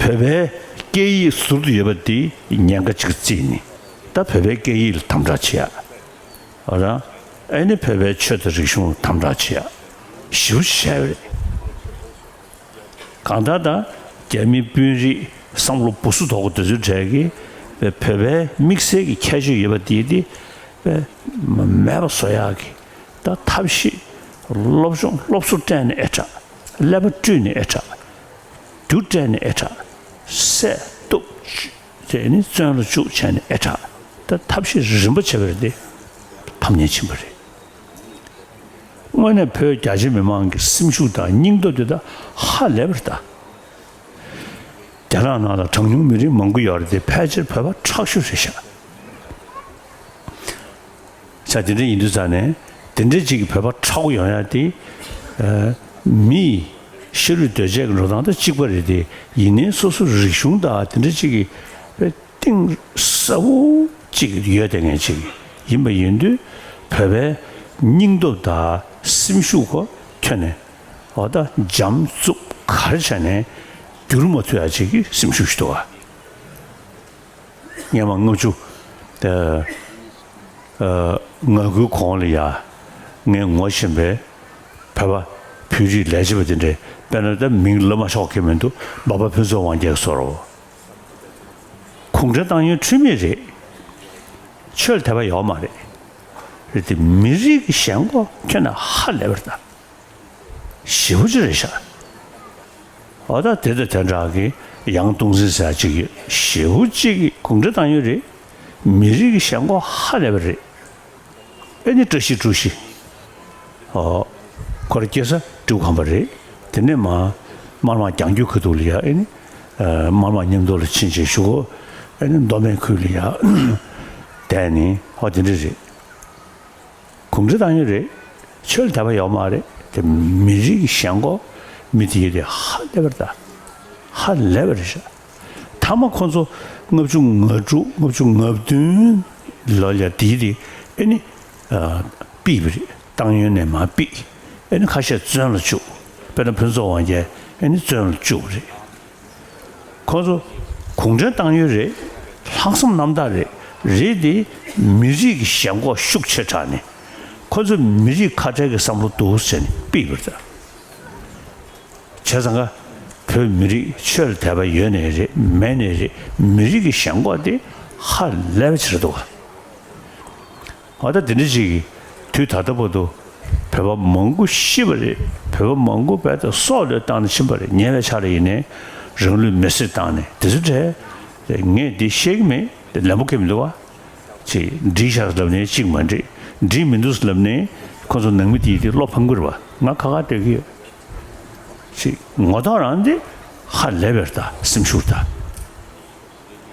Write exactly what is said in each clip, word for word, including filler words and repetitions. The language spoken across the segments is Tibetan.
བོད་པའི་སྐད་ཡིག་ཟུར་དུ་ཡོད་པ་དེ་ཉེན་ཁ་ཅིག་བརྩིས་ནས། ད་བོད་པའི་སྐད་ཡིག་ལ་དམ་དྲག་བྱེད་ཡ། ཨ་ར། ཨེ་ནི་བོད་པའི་ཆོས་དང་རིག་གཞུང་ལ་དམ་དྲག་བྱེད་ཡ་ཞེ་པོ་ཅིག་བྱས་པ་རེད། གང་ལྟར་ད་རྒྱ་མི་དཔོན་རིགས་བསམ་བློ་སྦུ་སུ་དོག་པོ་དེ་ཚོའི་གྲས་ཀྱིས་བོད་པའི་དམིགས་བསལ་གྱི་ཁྱད་ཆོས་ཡོད་པ་དེ་དེ་མེད་པ་བཟོ་ཡག་གི་ད་ཐབས་ཤེས། སློབ་སྦྱོང་སློབ་གསོ་སྤྲད་ནས་ཨེ་དྲག་ཀླད་པ་བཀྲུས་ནས་ཨེ་དྲག་རྒྱུ་སྤྲད་ནས་ཨེ་དྲག་སྲས་གཏུབ། དེ་ནི་བཙོན་ལ་བཅུག་བྱས་ནས་ཨེ་དྲག་ད་ཐབས་ཤེས་རིམ་པ་བྱས་པ་རེད་དེ། ཕམ་ཉེས་ཕྱིན་པ་རེད། དངོས་གནས་བོད་རྒྱ་ཆེ་མི་མང་གི་སེམས་ཤུགས་དང་སྙིང་སྟོབས་དེ་དག་ཧ་ལས་པ་རེད་ད། རྒྱ་ནག་ནང་ལ་གྲངས་ཉུང་མི་རིགས་མང་པོ་ཡོད་རེད་དེ། ཕལ་ཆེར་བོད་པ་ཁྲག་ཤུགས་རེད་ཤག་ས་དེ་འདྲ་ཡིན་དུས་ཙང་ནས་དེ་འདྲ་ཅིག་གི་བོད་པ་ཁྲག་པོ་ཡོང་ཡ་དེ། ཨ། མིའི་ཤ་རུས་གདོས་བཅས་ཀྱི་འགྲོ་སྟངས་དང་གཅིག་པ་རེད་དེ། ཡིན་ནའི་སོ་སོ་རིག་གཞུང་དང་དེ་འདྲ་ཅིག་གི་གཏིང་ཟབ་པོ་ཅིག་ཡོད་བསྡད་མཁན་ཅིག་ཡིན་པ་ཡིན་དུས། བོད་པའི་སྙིང་སྟོབས་དང་སེམས་ཤུགས་ཁོ་ཐོན་ནས། འོ་ད་འཇམ་རྩུབ་ག་རེ་བྱས་ནས་བསྒྱུར་མ་ཐུབ་ཡ་ཅིག་གི་སེམས་ཤུགས་ཤིག་འདུག་ག་སྔོན་མ་ལྔ་བཅུ། ཨ། ང་དགུའི་གོང་ལ་ཡ། ངས་ངོ་ཤེས་པའི་བོད་པ་བོད་རིགས་ལས་བྱེད་པ་དེ་འདྲས། དཔེར་ན་ད་མིང་ལབ་མ་ཆོག་གི་མི་འདུག་འབའ་པ་ཕུན་ཚོགས་དབང་རྒྱལ་སོགས་རོ། གུང་ཁྲན་ཏང་ཡོན་འཁྲུལ་མེད་རེད། ཆོས་ལ་དད་པ་ཡོད་མ་རེད། རེད་དེ་མི་རིགས་ཀྱི་ཞེན་ཁོག་ཁྱོན་ནས་ཧ་ལས་པ་རེད་ད། ཞེ་པོ་ཅིག་རེད་ཤག་འོ་ད་དེ་དང་དེ་འདྲ་གི་ཡང་ཏུང་ཧྥང་ཟེར་ཅིག་ཡོད། ཞེ་པོ་ཅིག་གི་གུང་ཁྲན་ཏང་ཡོན་རེད། མི་རིགས་ཀྱི་ཞེན་ཁོག་ཧ་ལས་པ་རེད། ཨེ་ནི་བཀྲ་ཤིས་ཀྲུའུ་ཞི། ཨོ། ཁོ་རང་སྐྱེས་ས་ཀྲུའུ་ཁམས་པ་རེད། དེ་ནས་མར་དམར་དམག་རྒྱང་རྒྱུག་ཁ་ཐུག་ལ་ཡ། ཨེ་ནི། ཨ། དམར་དམག་མཉམ་དུ་ལ་ཕྱིན་བྱས་གཞུག་གུ། ཨེ་ནི་མདོ་སྨད་ཁུལ་ལ་ཡ་བསྡད་ནས། ཨོ་དེ་འདྲ་རེད། གུང་ཁྲན་ཏང་ཡོན་རེད། ཆོས་ལ་དད་པ་ཡོད་མ་རེད་དེ། མི་རིགས་ཀྱི་ཞེན་ཁོག་མི་དེ་ཡོད་དེ་ཧ་ལས་པ་རེད་ད། ཧ་ལས་པ་རེད་ཤག་མཐའ་མ་ཁོ་ཚོ་ལྔ་བཅུ་ང་དྲུག་ལྔ་བཅུ་ང་བདུན་ལོ་ལ་དེའི་དེ། ཨེ་ནི། ཨ། ཕུད་པ་རེད། ཏང་ཡོན་ནས་མར་ཕུད། ཨེ་ནི་ཁ་ཤས་བཙོན་ལ་བཅུག་དཔེར་ན་ཕུན་ཚོགས་དབང་རྒྱལ་ཨེ་ནི་བཙོན་ལ་བཅུག་པ་རེད། ཁོ་ཚོ་གུང་ཁྲན་ཏང་ཡོན་རེད། ལྷག་བསམ་རྣམ་དག་རེད། རེད་དེ་མི་རིགས་ཀྱི་ཞེན་ཁོག་ཤུགས་ཆེ་དྲགས་ནས། ཁོ་ཚོ་མི་རིགས་ཁ་བྲལ་གྱི་བསམ་བློ་འདུག་ཟེར་ནས་ཕུད་པ་རེད་ད། བྱས་ཙང་ཀ་བོད་མི་རིགས་ཆོས་ལ་དད་པ་ཡོད་ནའི་རེད། མེད་ནའི་རེད། མི་རིགས་ཀྱི་ཞེན་ཁོག་དེ་ཧ་ལས་པ་ཆེ་རེད་འདུག་ག་འོ་ད་དེ་འདྲ་ཅིག་གིས་དུས་ད་ལྟ་བར་དུ་བོད་པ་མང་པོ་ཤི་བ་རེད། བོད་པ་མང་པོ་རྦད་དེ་སྲོག་བློས་བཏང་ནས་ཕྱིན་པ་རེད། ཉེ་བའི་ཆར་ལ་ཡིན་ནའི་རང་ལུས་མེར་སྲེག་བཏང་ནས་དེ་ཚོ་རེད། ངས་འདི་བཤད་ཀྱི་མེད། ལན་པོ་ཁེལ་མི་འདུག་བ། ཅིག་འགྲིག་ཤག་ལབ་ནས་ཅིག་མ་འགྲིག་འགྲིག་མི་འདུག་ལབ་ནས་ཁོ་ཚོ་ནང་མི་དེ་དེ་བློ་ཕམ་གྱི་རེད་བ། ང་ཁ་ཁ་སྡོད་ཀྱི་ཡོད། ཅིག་ངོ་ཐོག་རང་དེ་ཧ་ལས་པ་རེད་ད། སེམས་ཤུགས་ད།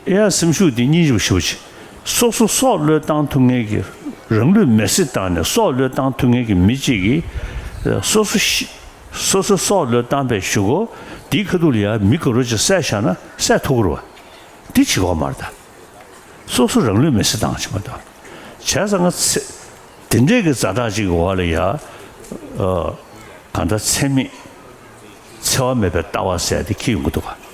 ཨེ་ཡ། སེམས་ཤུགས་འདི་སྙིང་རྗེ་པོ་ཞེ་པོ་ཅིག་སོ་སོ་སྲོག་བློས་བཏང་ཐུབ་མཁན་གྱི། རང་ལུས་མེར་སྲེག་བཏང་ནས་སྲོག་བློས་བཏང་ཐུབ་མཁན་གྱི་མི་གཅིག་གིས། སོ་སོ་ཤི། སོ་སོ་སྲོག་བློས་བཏང་པའི་གཞུག་གུ་དེའི་ཁ་ཐུག་ལ་ཡ་མི་ག་རོ་ཅིག་བསད་བཞག་ན་བསད་ཐུབ་ཀྱི་རེད་བ། འདི་བྱེད་དགོས་མ་རེད་ད། སོ་སོ་རང་ལུས་མེར་སྲེག་བཏང་བྱེད་མ་གཏོགས། བྱས་ཙང་ང་ཚེ། དེ་འདྲས་ཀྱི་ཛ་དྲག་ཅིག་གི་འོག་ལ་ཡ། ཨ། གང་ལྟར་འཚེ་མེད། འཚེ་བ་མེད་པའི་ལྟ་བ་ཟེར་དེ་འཁྱེར་ཡོང་གི་འདུག་ག